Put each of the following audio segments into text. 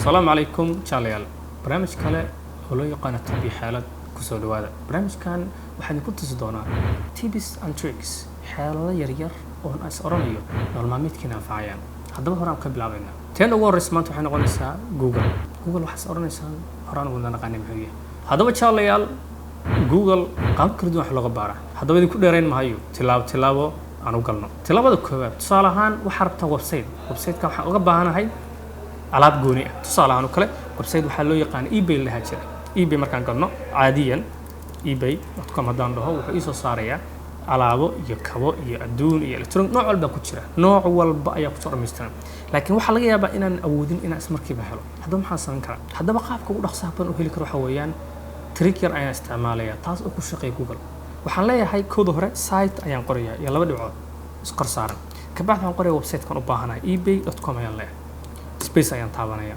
Asalaamu calaykum jaalayaal, barnaamij kale oo loo yaqaano Tab iyo Xeelad kusoo dhawaada. Barnaamijkan waxaan idinku tusi doonaa tips and tricks, xeelado yaryar oon is oranayo nolol maalmeedkiina anfacayaan. Haddaba horaan ka bilaabaynaa. Teen ugu horreysa maanta waxay noqonaysaa Google. Google waxaad is oranaysaan horaan ugu naqaanay, muxuu yahay? Haddaba jaalayaal, Google qaabab kala duwan wax looga baaraa. Haddaba idinku dheerayn mahayo, tilaabo tilaabo aan u galno. Tilaabada koowaad, tusaale ahaan, waxaa rabtaa website. Website-ka waxaan uga baahanahay alaab gooni ah. Tusaale ahaan oo kale, website waxaa loo yaqaana eBay la dhahaa jira. eBay markaan galno, caadiyan ebay.com haddaan dhaho, wuxuu iisoo saarayaa alaabo iyo kabo iyo adduun iyo electronic, nooc walba ku jira, nooc walba ayaa kusoo dhammaystiran. Laakiin waxaa laga yaabaa inaan awoodin inaan ismarkiiba helo. Haddaba maxaan samayn karaa? Haddaba qaabka ugu dhaqsaha badan u heli karo waxaa weeyaan trick yar ayaan isticmaalaya, taas oo ku shaqeeya Google. Waxaan leeyahay, kooda hore site ayaan qorayaa iyo laba dhibcood iskor saaran. Kabacdi waxaan qoraya website-kan u baahanahay, ebay.com ayaan leeyahay, space ayaan taabanaya,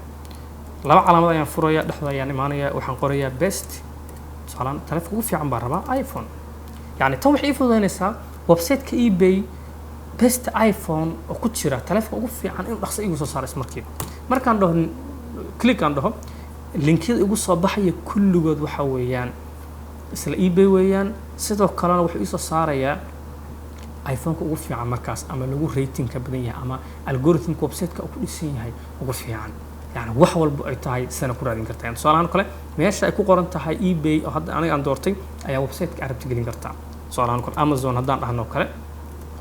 laba calaamad ayaan furaya, dhexda ayaan imaanaya, waxaan qorayaa best. Tusaalaan, taleefonka ugu fiican baan rabaa, iPhone. Yani tan waxay ii fududaynaysaa website-ka eBay best iPhone oo ku jira taleefonka ugu fiican inuu dhaqso igu soo saaro ismarkiiba. Markaan dhaho click aan dhaho, linkiyada igu soo baxaya kulligood waxa weeyaan isla eBay weeyaan. Sidoo kalena wuxuu iisoo saarayaa iPhone-ka ugu fiican markaas, ama lagu ratingka badan yahay, ama algorithmka website-ka uu ku dhisan yahay ugu fiican. Yani wax walba ay tahay sidana ku raadin kartaa. Tusaalahaan kale, meesha ay ku qoran tahay eBay oo hadda aniga aan doortay ayaa website-ka aad rabta gelin kartaa. Tusaalahaan kale, Amazon haddaan dhahno kale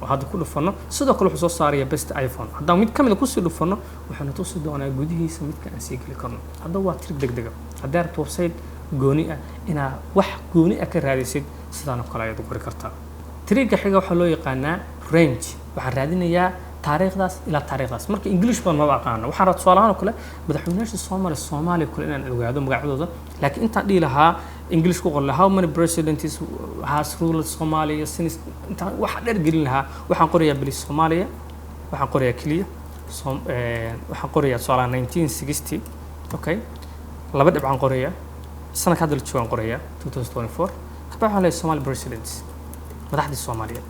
oo hadda ku dhufano, sidoo kale wuxuu soo saaraya best iPhone. Haddaan mid ka mid a kusii dhufano, wuxuuna tusi doonaa gudihiisa midka aan sii geli karno. Haddaba waa trick degdega. Haddii rabto website gooni ah inaa wax gooni ah ka raadisid, sidaan oo kale ayaad u qori kartaa. Trick-ga xiga waxaa loo yaqaanaa range. Waxaan raadinayaa taariikhdaas ilaa taariikhdaas. Marka English badan maba aqaano. Waxaan rabaa, tusaale ahaan oo kale, madaxweynayaasha Soomaaliya, kale inaan ogaado magacyadooda. Laakiin intaan dhihi lahaa English ku qor lahaa "How many presidents has ruled Somalia since", intaan wax dheer gelin lahaa, waxaan qorayaa bilis Soomaaliya. Waxaan qorayaa keliya waxaan qorayaa tusaalaha 1960. Okay, laba dhibcaan qorayaa, sanadka hadda la joogaan qorayaa, 2024. Kabacdi waxaan leeyahay Somali presidents, madaxdii Soomaaliyeed.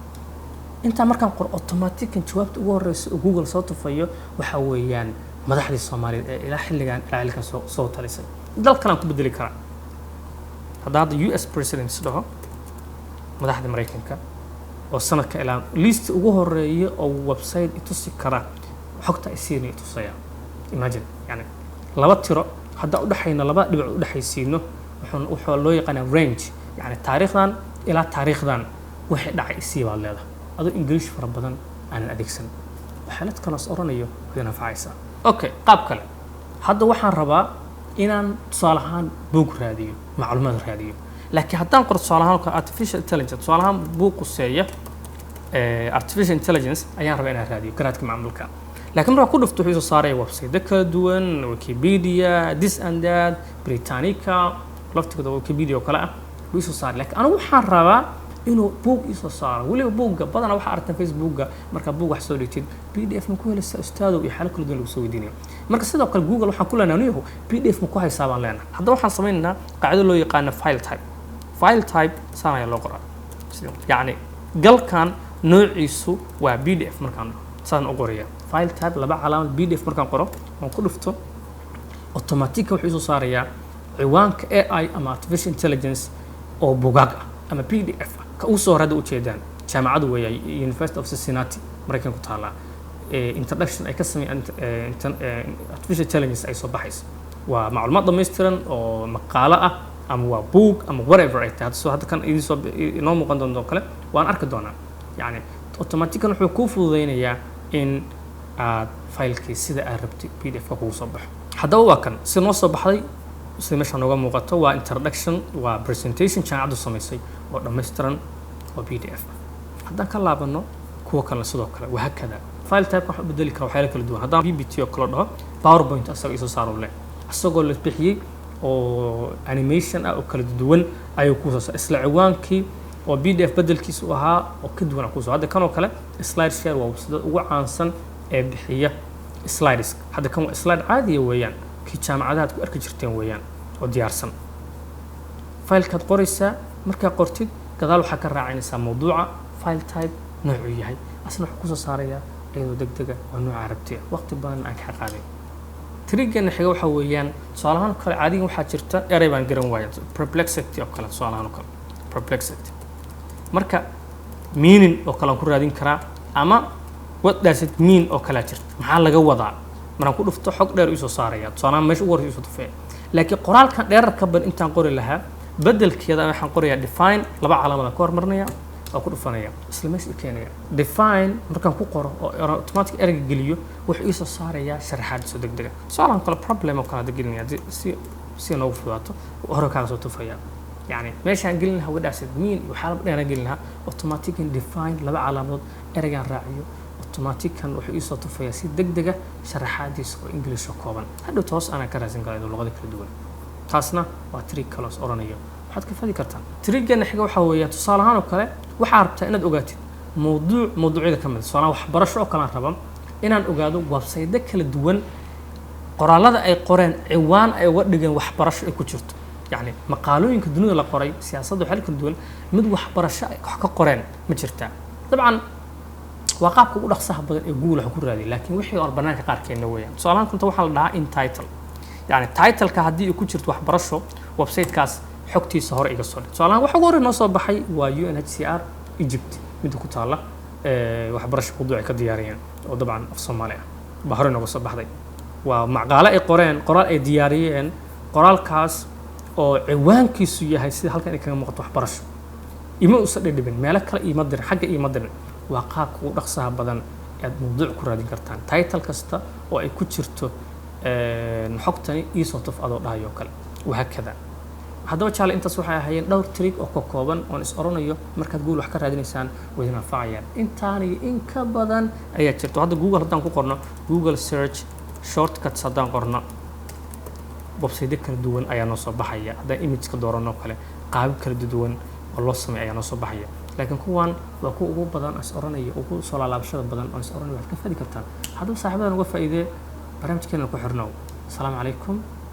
Intaa markaan qoro, automatican jawaabta ugu horeysa oo Google soo tufayo waxa weeyaan madaxdii Soomaaliyeed ee ilaa xilligan ilaa xilligan soo talisay. Dal kale aan ku bedeli karaa. Haddaan hadda US presidents dhaho, madaxda Maraykanka oo sanadka ilaa list ugu horeeya oo website itusi kara xogta ay siinaya tusaya. Imagine, yani laba tiro haddaan udhexayno, laba dhibic udhexaysiino, wuxuu loo yaqaanaa range. Yani taariikhdan ilaa taariikhdan wixii dhacay isii baad leedahay, adoo English fara badan aanan adeegsan. Waxaalad kaloos oranayo waad anfacaysaa. Okay, qaab kale, hadda waxaan rabaa inaan tusaale ahaan buug raadiyo, macluumaad raadiyo. Laakiin haddaan qoro tusaale ahaan oo kale artificial intelligence, tusaale ahaan buug quseeya artificial intelligence ayaan rabaa inaan raadiyo, garaadka macmulka. Laakiin markaan ku dhufto, wuxuu soo saaraya website kala duwan, Wikipedia, this and that, Britannica laftigooda Wikipedia oo kale ah wuu isoo saaray. Laakiin anigu waxaan rabaa inuu buug isoo saaro. Weliba buugga badanaa waxaa aragtaan Facebookga markaa buug wax soo dhigtid, "PDF ma ku helaysaa, ustaadow?" iyo xaalo kala duwan lagu soo weydiinayo. Marka sidoo kale Google waxaan ku leenahay, "Aniyahu, PDF ma ku haysaa?" baan leenahay. Haddaba waxaan sameynaynaa qaacido loo yaqaano file type. File type saan ayaa loo qoraa. Yacni galkan noociisu waa PDF. Markaan dhaho saan u qoraya file type laba calaamad PDF, markaan qoro oon ku dhufto, automatic wuxuu isoo saarayaa ciwaanka AI ama artificial intelligence oo bugaag ah ama PDF ah. Ka ugu soo hore hadda ujeedaan jaamacadu weeya, University of Cincinnati, Maraykan ku taallaa. Introduction ay ka sameeyaan artificial intelligence ay soo baxayso waa macluumaad dhammaystiran oo maqaalo ah ama waa book ama whatever ay tahay. Soo hadda kan idin soo inoo muuqan doonto kale waan arki doonaa. Yani automatican wuxuu kuu fududeynayaa in aad faylkii sida aad rabtay PDF ka kugu soo baxo. Haddaba waa kan sida noo soo baxday, sida meesha nooga muuqato, waa introduction, waa presentation jaamacaddu samaysay oo dhammaystiran oo PDF ah. Haddaan ka laabano kuwa kalena sidoo kale wahakada. File type waxaan u bedeli karaa waxyaalo kala duwan. Haddaan PPT oo kale dhaho, PowerPoint asaga isoo saaro leh, isagoo la bixiyey oo animation ah oo kala duwan ayuu kusoo saar, isla ciwaankii oo PDF bedelkiisa u ahaa oo ka duwan kusoo. Hadda kan oo kale SlideShare waa website ugu caansan ee bixiya slides. Hadda kan waa slide caadiya weeyaan, kii jaamacadaha aad ku arki jirteen weeyaan oo diyaarsan. Faylkaad qoraysaa, markaa qortid gadaal waxaa ka raacinaysaa mawduuca, file type noocuu yahay. Asna wuxuu kusoo saarayaa iyadoo deg dega oo nooca rabtiya, waqti badan aan kaa qaadin. Trick-gana xiga waxa weeyaan, tusaale ahaan oo kale, caadigan waxaa jirta erey baan garan waaya, Perplexity oo kale. Tusaale ahaan oo kale, Perplexity marka meaning oo kale aan ku raadin karaa, ama "what does it mean" oo kalea jirta, maxaa laga wadaa. Markaan ku dhufto, xog dheer iisoo saaraya. Tusaale ahaan, meesha ugu horreysa isoo tufaya. Laakiin qoraalkan dheerarka badan intaan qori lahaa, bedelkeeda waxaan qorayaa define. Laba calaamad aan ka hormarinaya oo ku dhufanaya, isla meesha i keenaya. Define markaan ku qoro oo automatic ereyga geliyo, wuxuu iisoo saarayaa sharaxaad soo degdega. Tusaalahan kale, problem oo kale hadda gelinaya, haddii si noogu fudaato, hore kaaga soo tufaya. Yani meeshaan gelin lahaa "what does it mean" iyo waxyaala dheeraan gelin lahaa, automatican define, laba calaamadood ereygaan raaciyo, automatican wuxuu iisoo tufayaa si degdega sharaxaadiisa oo English oo kooban. Hadhow toos anaan ka raadsan karaa luqado kala duwan. Taasna waa trick kaloos oranayo waxaad ka fadi kartaa. Trick-gana xiga waxaa weeyaan, tusaale ahaan oo kale, waxaa rabtaa inaad ogaatid mowduuc mowduucyada ka mid a. Tusaale ahaan, waxbarasho oo kale aan raba inaan ogaado website kala duwan qoraallada ay qoreen, ciwaan ay uga dhigeen waxbarasho ay ku jirto. Yacni maqaalooyinka dunida la qoray, siyaasadda, waxyaalo kala duwan, mid waxbarasho ay wax ka qoreen ma jirtaa? Dabcan waa qaabka ugu dhaqsaha badan ee Google wax ku raadiya, laakiin wixii or banaanka qaarkeedna weeyaan. Tusaalahaan kunta waxaa la dhahaa intitle, yani title-ka haddii ay ku jirto waxbarasho, website-kaas xogtiisa hore iga soo dhig. Tusaalahaan, waxa ugu horey noo soo baxay waa UNHCR Egypt, midda ku taalla waxbarasho mawduuc ay ka diyaariyeen oo dabcan af Soomaali ah baa hore nooga soo baxday. Waa maqaale ay qoreen, qoraal ay diyaariyeen, qoraalkaas oo ciwaankiisu yahay, sida halkan ay kaga muuqato, waxbarasho. Ima usa dhidhibin, meelo kale iima dirin, xagga iima dirin. Waa qaabka ugu dhaqsaha badan ee aad mawduuc ku raadin kartaan. Title kasta oo ay ku jirto xogtani iisoo tuf adoo dhahayo kale, wahaakada. Haddaba jaale, intaas waxay ahaayeen dhowr trick oo ka kooban oon is oranayo markaad Google wax ka raadinaysaan way idin anfacayaan. Intaan iyo in ka badan ayaa jirto. Hadda Google haddaan ku qorno, Google search shortcuts haddaan qorno, website kala duwan ayaa noo soo baxaya. Haddaan image-ka dooranno kale, qaabab kala duwan oo loo sameeyo ayaa noo soo baxaya. Laakiin kuwan waa kuwa ugu badan is oranayo, ugu soo laalaabashada badan oo is oranayo waxaad ka faadi kartaan. Haddaba saaxiibadan uga faa'iidee, barnaamijkeena ku xirnow. Asalaamu calaykum.